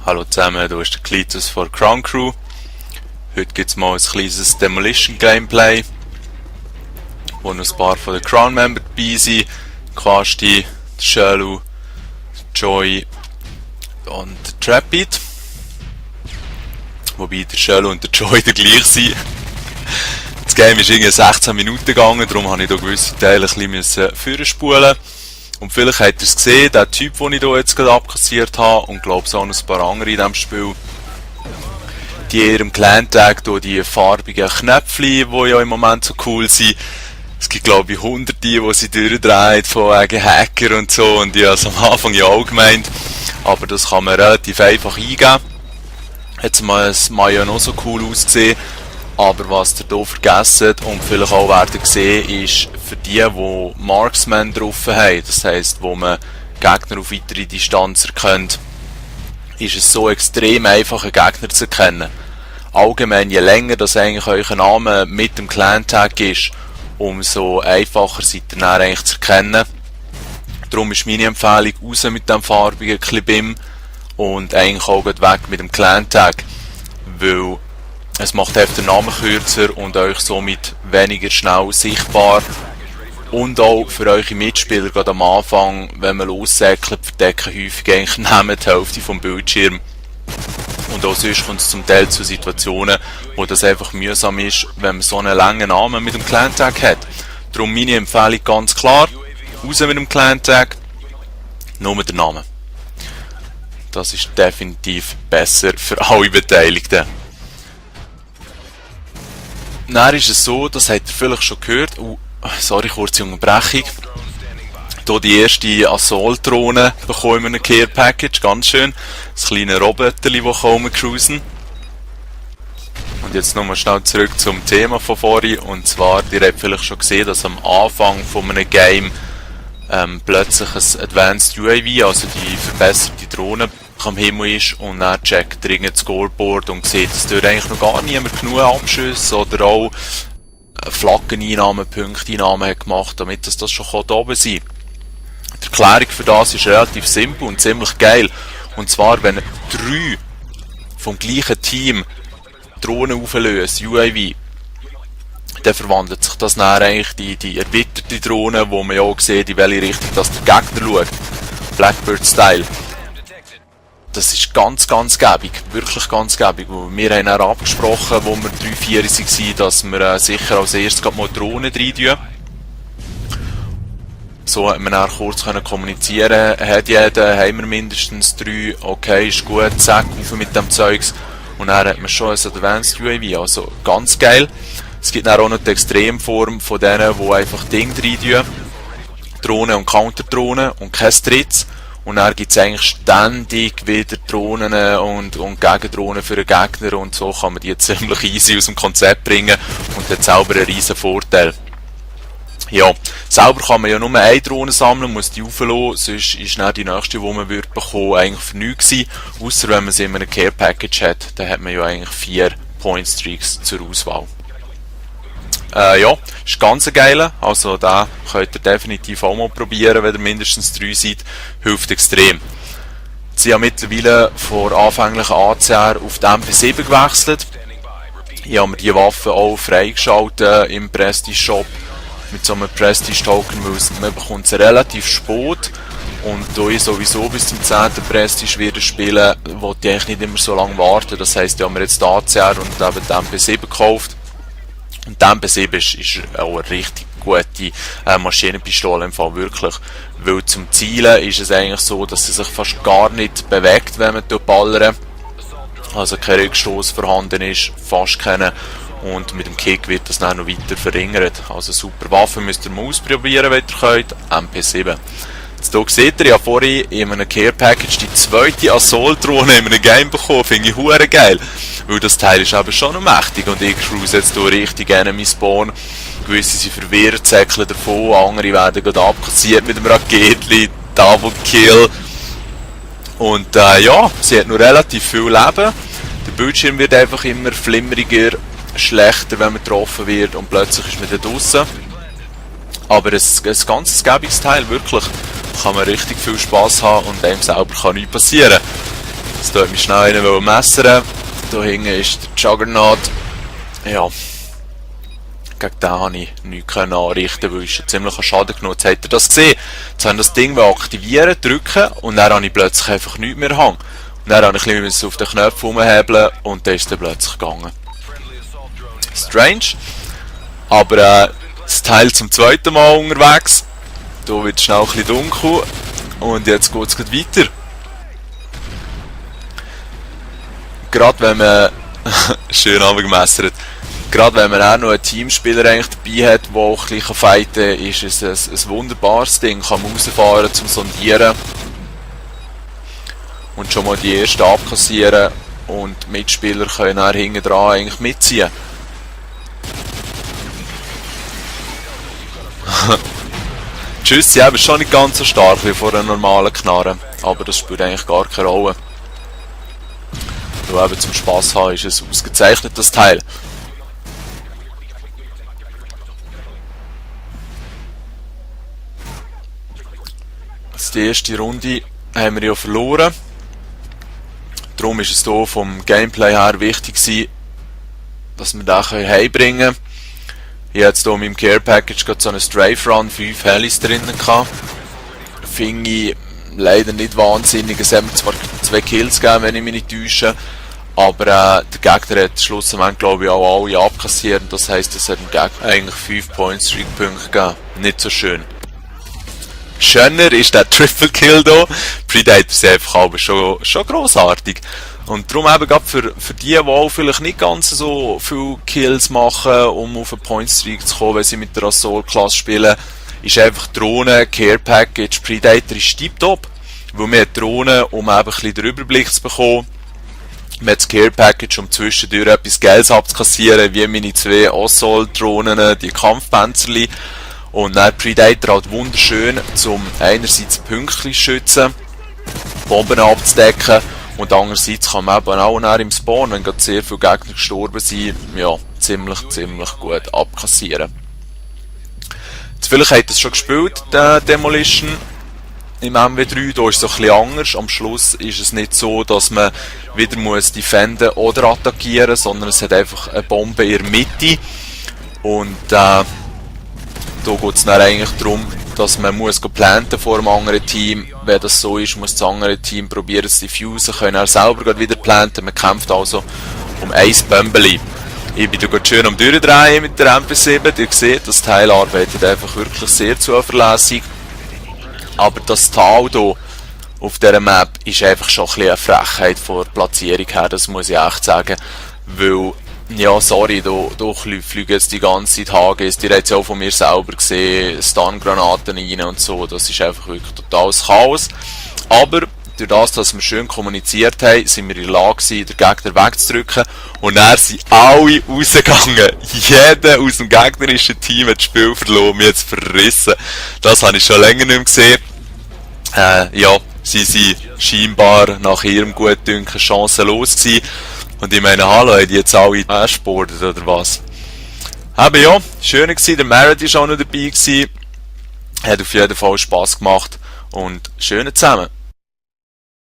Hallo zusammen, hier ist der Klitus von Crown Crew. Heute gibt es mal ein kleines Demolition Gameplay, wo noch ein paar von den Crown Member dabei sind. Quasti, Sherlu, Joy und der Trapid. Wobei der Sherlu und der Joy der gleich sind. Das Game ist irgendwie 16 Minuten gegangen, darum habe ich hier gewisse Teile ein bisschen vorspulen. Und vielleicht habt ihr es gesehen, der Typ, den ich hier jetzt gerade abkassiert habe, und glaube auch noch ein paar andere in diesem Spiel, die in ihrem Clan-Tag hier die farbigen Knöpfe, die ja im Moment so cool sind. Es gibt glaube ich hunderte, die sie durchdrehen, von wegen Hacker und so, und ich habe es am Anfang ja auch gemeint, aber das kann man relativ einfach eingeben. Jetzt mal es ja noch so cool ausgesehen. Aber was ihr hier vergessen und vielleicht auch werden sehen, ist für die Marksman drauf haben, das heisst, wo man Gegner auf weitere Distanz erkennt, ist es so extrem einfach, einen Gegner zu erkennen. Allgemein, je länger das eigentlich euer Name mit dem Clan-Tag ist, umso einfacher seid ihr dann eigentlich zu erkennen. Darum ist meine Empfehlung, raus mit dem farbigen Klibim und eigentlich auch weg mit dem Clan-Tag, weil es macht einfach den Namen kürzer und euch somit weniger schnell sichtbar. Und auch für eure Mitspieler, gerade am Anfang, wenn man lossäckelt, verdecken häufig eigentlich neben die Hälfte vom Bildschirm. Und auch sonst kommt es zum Teil zu Situationen, wo das einfach mühsam ist, wenn man so einen langen Namen mit dem Clan-Tag hat. Darum meine Empfehlung ganz klar, raus mit dem Clan-Tag, nur mit dem Namen. Das ist definitiv besser für alle Beteiligten. Dann ist es so, das habt ihr vielleicht schon gehört, sorry, kurze Unterbrechung. Hier die erste Assault-Drohne bekommen wir in einem Care-Package, ganz schön. Das kleine Roboterli, das rumcruisen. Und jetzt nochmal schnell zurück zum Thema von vorhin. Und zwar, ihr habt vielleicht schon gesehen, dass am Anfang von einem Game plötzlich ein Advanced UAV, also die verbesserte Drohne, am Himmel ist, und dann checkt ihr das Scoreboard und sieht, dass dort eigentlich noch gar niemand genug Abschüsse oder auch Flaggeneinnahmen, Punkteinnahmen hat gemacht, damit das schon oben sein kann. Die Erklärung für das ist relativ simpel und ziemlich geil. Und zwar, wenn 3 vom gleichen Team Drohnen auflösen, UAV, dann verwandelt sich das dann eigentlich die erweiterte Drohne, wo man ja auch sieht, in welche Richtung das der Gegner schaut. Blackbird-Style. Das ist ganz gäbig, wirklich ganz gäbig. Wir haben dann abgesprochen, wo wir 3-4 waren, dass wir sicher als erstes mal Drohnen rein tun. So hat man dann kurz kommunizieren, hat jeder, haben wir mindestens 3, okay, ist gut, zack, auf mit dem Zeugs. Und dann hat man schon ein Advanced UAV, also ganz geil. Es gibt dann auch noch die Extremform von denen, die einfach Dinge rein tun. Drohnen und Counterdrohnen und kein Drittes. Und dann gibt es eigentlich ständig wieder Drohnen und Gegendrohnen für den Gegner, und so kann man die ziemlich easy aus dem Konzept bringen und hat selber einen riesen Vorteil. Ja, selber kann man ja nur eine Drohne sammeln, muss die auflassen, sonst ist dann die nächste, die man wird bekommen, eigentlich für nichts gewesen. Ausser wenn man sie in einem Care Package hat, dann hat man ja eigentlich 4 Point Streaks zur Auswahl. Ja, ist ganz geil, also da könnt ihr definitiv auch mal probieren, wenn ihr mindestens 3 seid, hilft extrem. Sie haben mittlerweile von anfänglichen ACR auf die MP7 gewechselt. Ich habe mir die Waffe auch freigeschaltet im Prestige Shop mit so einem Prestige Token, weil man bekommt sie relativ spät. Und da ich sowieso bis zum 10. Prestige wieder spielen, wollte ich eigentlich nicht immer so lange warten. Das heisst, ich habe mir jetzt die ACR und eben die MP7 gekauft. Und die MP7 ist auch eine richtig gute Maschinenpistole im Fall, wirklich. Weil zum Zielen ist es eigentlich so, dass sie sich fast gar nicht bewegt, wenn man ballert. Also kein Rückstoß vorhanden ist, fast keine. Und mit dem Kick wird das dann noch weiter verringert. Also super Waffe, müsst ihr mal ausprobieren, wenn ihr könnt. MP7. Jetzt hier seht ihr, ich habe vorhin in einem Care Package die zweite Assault-Drohne in einem Game bekommen. Finde ich hure geil. Weil das Teil ist eben schon noch mächtig und ich cruise jetzt hier richtig Enemy Spawn. Gewisse sind verwirrt, säckeln davon, andere werden gerade abkassiert mit dem Raketli, Double Kill. Und ja, sie hat noch relativ viel Leben. Der Bildschirm wird einfach immer flimmeriger, schlechter, wenn man getroffen wird, und plötzlich ist man da draussen. Aber ein ganzes gäbiges Teil, wirklich, kann man richtig viel Spass haben und dem selber kann nichts passieren. Es tut mich schnell einen messern. Da hinten ist der Juggernaut. Ja. Gegen den habe ich nichts anrichten, weil ich schon ziemlich Schaden genommen habe. Jetzt habt ihr das gesehen? Jetzt habe ich das Ding aktivieren, drücken und dann habe ich plötzlich einfach nichts mehr hängen. Und dann habe ich ein bisschen auf den Knöpfen rumhebeln und dann ist es plötzlich gegangen. Strange. Aber das Teil zum zweiten Mal unterwegs. Da wird es schnell ein bisschen dunkel. Und jetzt geht es weiter. Gerade wenn man schön abgemessert. Gerade wenn man auch noch einen Teamspieler eigentlich dabei hat, der auch ein bisschen fighten kann, ist es ein wunderbares Ding. Kann man rausfahren zum Sondieren und schon mal die ersten abkassieren und die Mitspieler können dann hinten dran eigentlich mitziehen. Tschüss, sie haben schon nicht ganz so stark wie vor einer normalen Knarre, aber das spielt eigentlich gar keine Rolle. Nur eben zum Spass haben ist es ausgezeichnet, das Teil. Die erste Runde haben wir ja verloren. Darum ist es hier vom Gameplay her wichtig gewesen, dass wir den heimbringen können. Ich habe jetzt hier in meinem Care Package gerade so einen Strafe Run, 5 Helis drinnen gehabt. Finde ich leider nicht wahnsinnig. Es haben zwar 2 Kills gegeben, wenn ich mich nicht täusche, aber der Gegner hat schlussendlich, glaube ich, auch alle abkassiert. Das heisst, es hat dem Gegner eigentlich 5 Point-Streak-Punkte gegeben. Nicht so schön. Schöner ist der Triple Kill hier. Predator ist einfach aber schon grossartig. Und darum eben gerade für die auch vielleicht nicht ganz so viele Kills machen, um auf einen Point Streak zu kommen, wenn sie mit der Assault-Klasse spielen, ist einfach Drohne, Care Package, Predator ist tiptop. Weil man hat Drohne, um eben ein bisschen den Überblick zu bekommen. Man hat das Care Package, um zwischendurch etwas Geld abzukassieren, wie meine 2 Assault-Drohnen, die Kampfpanzerli. Und dann Predator halt wunderschön, um einerseits Pünktchen zu schützen, Bomben abzudecken und andererseits kann man eben auch im Spawn, wenn gerade sehr viele Gegner gestorben sind, ja, ziemlich gut abkassieren. Jetzt vielleicht habt ihr es schon gespielt, der Demolition im MW3, da ist es ein bisschen anders. Am Schluss ist es nicht so, dass man wieder muss defenden oder attackieren, sondern es hat einfach eine Bombe in der Mitte und da geht es dann eigentlich darum, dass man muss planten vor dem anderen Team. Wenn das so ist, muss das andere Team probieren zu diffusen, können auch selber wieder planten. Man kämpft also um ein Bömbeli. Ich bin da schön am Durchdrehen mit der MP7. Ihr seht, das Teil arbeitet einfach wirklich sehr zuverlässig. Aber das Tal hier auf dieser Map ist einfach schon ein bisschen eine Frechheit von der Platzierung her, das muss ich echt sagen. Weil ja, sorry, da fliegen jetzt die ganze Zeit HGs, die habt ihr auch von mir selber gesehen, Stun-Granaten rein und so, das ist einfach wirklich totales Chaos. Aber durch das, dass wir schön kommuniziert haben, sind wir in der Lage gewesen, den Gegner wegzudrücken und dann sind alle rausgegangen. Jeder aus dem gegnerischen Team hat das Spiel verloren, mich jetzt verrissen. Das habe ich schon länger nicht mehr gesehen. Ja, sie sind scheinbar nach ihrem Gutdünken chancenlos gewesen. Und ich meine, hallo, haben die jetzt alle dashboardet oder was? Aber ja, schön gewesen, der Merit war auch noch dabei gewesen. Hat auf jeden Fall Spass gemacht und schön zusammen.